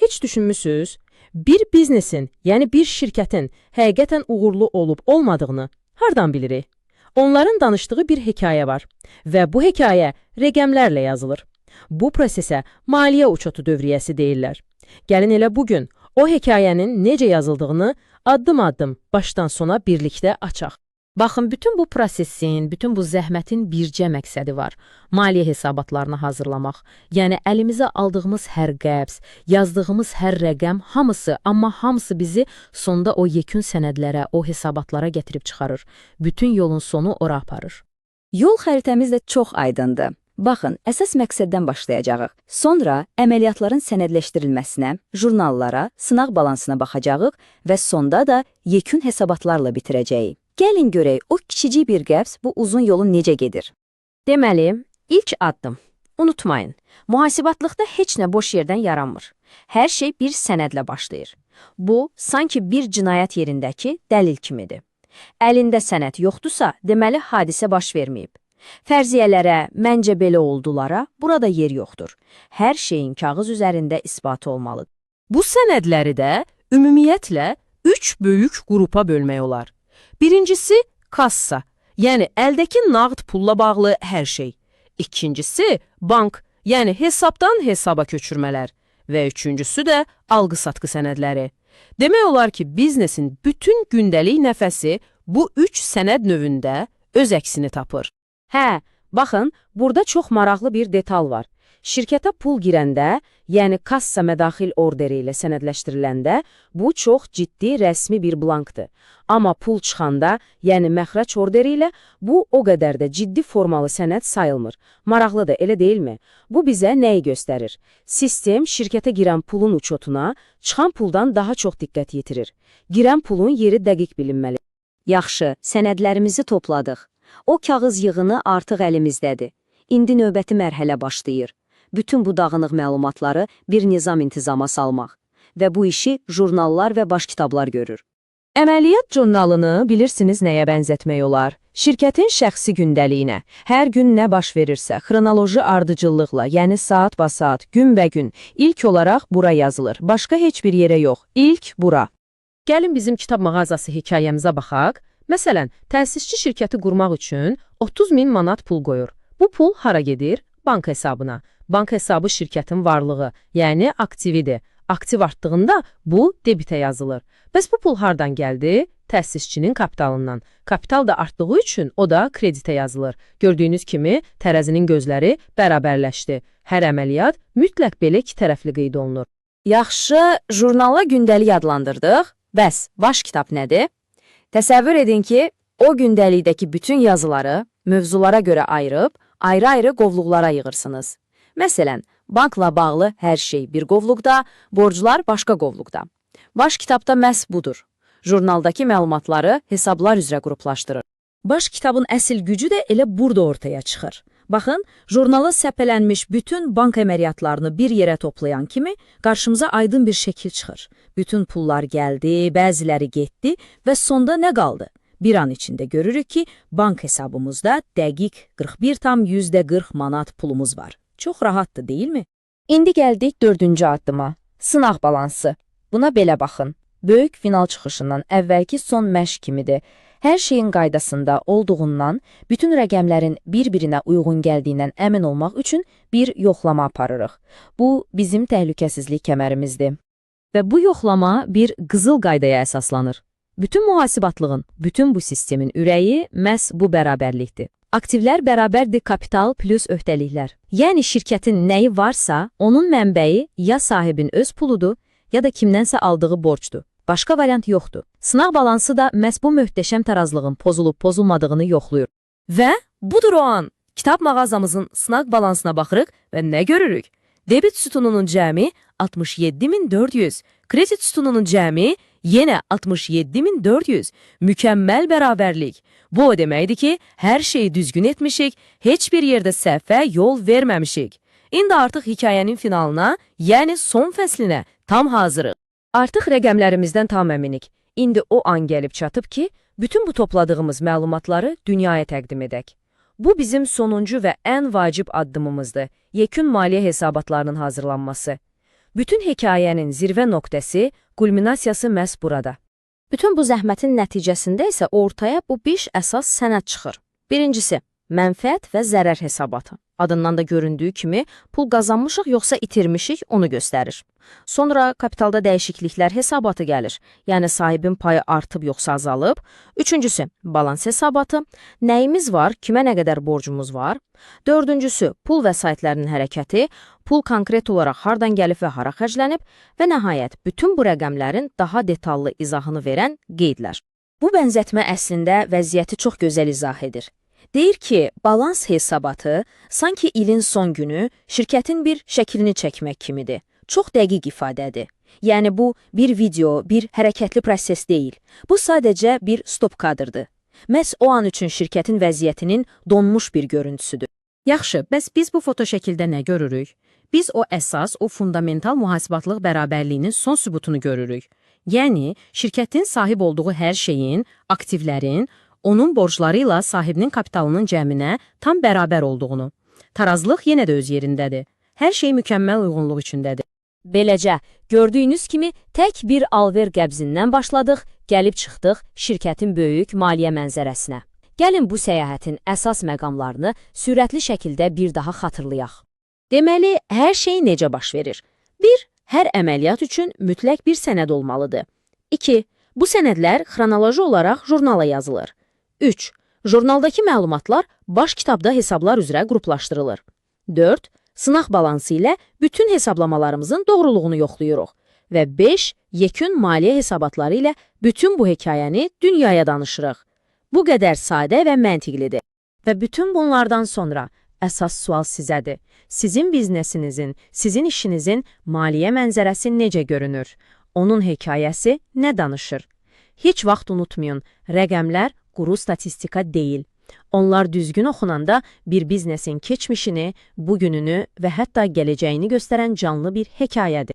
Heç düşünmüsüz? Bir biznesin, yəni bir şirkətin həqiqətən uğurlu olub olmadığını hardan bilirik? Onların danışdığı bir hekayə var və bu hekayə rəqəmlərlə yazılır. Bu prosesə maliyyə uçotu dövriyyəsi deyirlər. Gəlin elə bugün o hekayənin necə yazıldığını addım-addım başdan sona birlikdə açaq. Baxın, bütün bu prosesin, bütün bu zəhmətin bircə məqsədi var. Maliyyə hesabatlarını hazırlamaq. Yəni əlimizə aldığımız hər qəbz, yazdığımız hər rəqəm hamısı, amma hamısı bizi sonda o yekun sənədlərə, o hesabatlara gətirib çıxarır. Bütün yolun sonu ora aparır. Yol xəritəmiz də çox aydındır. Baxın, əsas məqsəddən başlayacağıq. Sonra əməliyyatların sənədləşdirilməsinə, jurnallara, sınaq balansına baxacağıq və sonda da yekun hesabatlarla bitirəcəyik. Gəlin görək, o kiçicik bir qəbz bu uzun yolu necə gedir? Deməli, ilk addım. Unutmayın, mühasibatlıqda heç nə boş yerdən yaranmır. Hər şey bir sənədlə başlayır. Bu, sanki bir cinayət yerindəki dəlil kimidir. Əlində sənəd yoxdursa, deməli hadisə baş verməyib. Fərziyyələrə, məncə belə oldulara burada yer yoxdur. Hər şeyin kağız üzərində isbatı olmalıdır. Bu sənədləri də ümumiyyətlə üç böyük qrupa bölmək olar. Birincisi kassa, yəni əldəki nağd pulla bağlı hər şey. İkincisi bank, yəni hesabdan hesaba köçürmələr və üçüncüsü də alqı-satqı sənədləri. Demək olar ki, biznesin bütün gündəlik nəfəsi bu üç sənəd növündə öz əksini tapır. Hə, baxın, burada çox maraqlı bir detal var. Şirkətə pul girəndə, yəni kassa mədaxil orderi ilə sənədləşdiriləndə, bu çox ciddi rəsmi bir blankdır. Amma pul çıxanda, yəni məxrac orderi ilə bu o qədər də ciddi formalı sənəd sayılmır. Maraqlıdır, elə deyilmi? Bu bizə nəyi göstərir? Sistem şirkətə girən pulun uçotuna çıxan puldan daha çox diqqət yetirir. Girən pulun yeri dəqiq bilinməli. Yaxşı, sənədlərimizi topladıq. O kağız yığını artıq əlimizdədir. İndi növbəti mərhələ başlayır. Bütün bu dağınıq məlumatları bir nizam-intizama salmaq. Və bu işi jurnallar və baş kitablar görür. Əməliyyat jurnalını bilirsiniz nəyə bənzətmək olar? Şirkətin şəxsi gündəliyinə. Hər gün nə baş verirsə, xronoloji ardıcıllıqla, yəni saat basaat, günbəgün ilk olaraq bura yazılır. Başqa heç bir yerə yox. İlk bura. Gəlin bizim kitab mağazası hekayəmizə baxaq. Məsələn, təsisçi şirkəti qurmaq üçün 30 min manat pul qoyur. Bu pul hara gedir? Bank hesabına. Bank hesabı şirkətin varlığı, yəni aktividir. Aktiv artdığında bu debitə yazılır. Bəs bu pul hardan gəldi? Təsisçinin kapitalından. Kapital da artdığı üçün o da kreditə yazılır. Gördüyünüz kimi tərəzinin gözləri bərabərləşdi. Hər əməliyyat mütləq belə iki tərəfli qeyd olunur. Yaxşı, jurnala gündəlik adlandırdıq. Bəs baş kitab nədir? Təsəvvür edin ki, o gündəlikdəki bütün yazıları mövzulara görə ayırıb, ayrı-ayrı qovluqlara yığırsınız. Məsələn, bankla bağlı hər şey bir qovluqda, borclar başqa qovluqda. Baş kitabda məhz budur. Jurnaldakı məlumatları hesablar üzrə qruplaşdırır. Baş kitabın əsl gücü də elə burada ortaya çıxır. Baxın, jurnala səpələnmiş bütün bank əməliyyatlarını bir yerə toplayan kimi qarşımıza aydın bir şəkil çıxır. Bütün pullar gəldi, bəziləri getdi və sonda nə qaldı? Bir an içində görürük ki, bank hesabımızda dəqiq 41,40 manat pulumuz var. Çox rahatdır, deyilmi? İndi gəldik dördüncü addıma. Sınaq balansı. Buna belə baxın. Böyük final çıxışından əvvəlki son məşq kimidir. Hər şeyin qaydasında olduğundan, bütün rəqəmlərin bir-birinə uyğun gəldiyindən əmin olmaq üçün bir yoxlama aparırıq. Bu, bizim təhlükəsizlik kəmərimizdir. Və bu yoxlama bir qızıl qaydaya əsaslanır. Bütün mühasibatlığın, bütün bu sistemin ürəyi məhz bu bərabərlikdir. Aktivlər bərabərdir kapital plus öhdəliklər. Yəni şirkətin nəyi varsa, onun mənbəyi ya sahibin öz puludur, ya da kimdənsə aldığı borcdur. Başqa variant yoxdur. Sınaq balansı da məhz bu möhtəşəm tarazlığın pozulub pozulmadığını yoxlayır. Və budur o an. Kitab mağazamızın sınaq balansına baxırıq və nə görürük? Debit sütununun cəmi 67.400, kredit sütununun cəmi yenə 67.400. Mükəmməl bərabərlik. Bu o deməkdir ki, hər şeyi düzgün etmişik, heç bir yerdə səhvə yol verməmişik. İndi artıq hekayənin finalına, yəni son fəslinə tam hazırıq. Artıq rəqəmlərimizdən tam əminik. İndi o an gəlib çatıb ki, bütün bu topladığımız məlumatları dünyaya təqdim edək. Bu bizim sonuncu və ən vacib addımımızdır. Yekun maliyyə hesabatlarının hazırlanması. Bütün hekayənin zirvə nöqtəsi, kulminasiyası məhz burada. Bütün bu zəhmətin nəticəsində isə ortaya bu 5 əsas sənəd çıxır. Birincisi, mənfəət və zərər hesabatı. Adından da göründüyü kimi pul qazanmışıq yoxsa itirmişik onu göstərir. Sonra kapitalda dəyişikliklər hesabatı gəlir. Yəni sahibin payı artıb yoxsa azalıb. Üçüncüsü, balans hesabatı. Nəyimiz var, kimə nə qədər borcumuz var. Dördüncüsü, pul vəsaitlərinin hərəkəti. Pul konkret olaraq hardan gəlib və hara xərclənib və nəhayət bütün bu rəqəmlərin daha detallı izahını verən qeydlər. Bu bənzətmə əslində vəziyyəti çox gözəl izah edir. Deyir ki, balans hesabatı sanki ilin son günü şirkətin bir şəklini çəkmək kimidir. Çox dəqiq ifadədir. Yəni bu bir video, bir hərəkətli proses deyil. Bu sadəcə bir stop kadrdır. Məhz o an üçün şirkətin vəziyyətinin donmuş bir görüntüsüdür. Yaxşı, bəs biz bu fotoşəkildə nə görürük? Biz o əsas, o fundamental mühasibatlıq bərabərliyinin son sübutunu görürük. Yəni, şirkətin sahib olduğu hər şeyin, aktivlərin, onun borcları ilə sahibinin kapitalının cəminə tam bərabər olduğunu. Tarazlıq yenə də öz yerindədir. Hər şey mükəmməl uyğunluq içindədir. Beləcə, gördüyünüz kimi tək bir alver qəbzindən başladıq, gəlib çıxdıq şirkətin böyük maliyyə mənzərəsinə. Gəlin bu səyahətin əsas məqamlarını sürətli şəkildə bir daha xatırlayaq. Deməli, hər şey necə baş verir? 1. Hər əməliyyat üçün mütləq bir sənəd olmalıdır. 2. Bu sənədlər xronoloji olaraq jurnala yazılır. 3. Jurnaldakı məlumatlar baş kitabda hesablar üzrə qruplaşdırılır. 4. Sınaq balansı ilə bütün hesablamalarımızın doğruluğunu yoxlayırıq. Və 5. Yekun maliyyə hesabatları ilə bütün bu hekayəni dünyaya danışırıq. Bu qədər sadə və məntiqlidir. Və bütün bunlardan sonra əsas sual sizədir. Sizin biznesinizin, sizin işinizin maliyyə mənzərəsi necə görünür? Onun hekayəsi nə danışır? Heç vaxt unutmayın, rəqəmlər quru statistika deyil. Onlar düzgün oxunanda bir biznesin keçmişini, bugününü və hətta gələcəyini göstərən canlı bir hekayədir.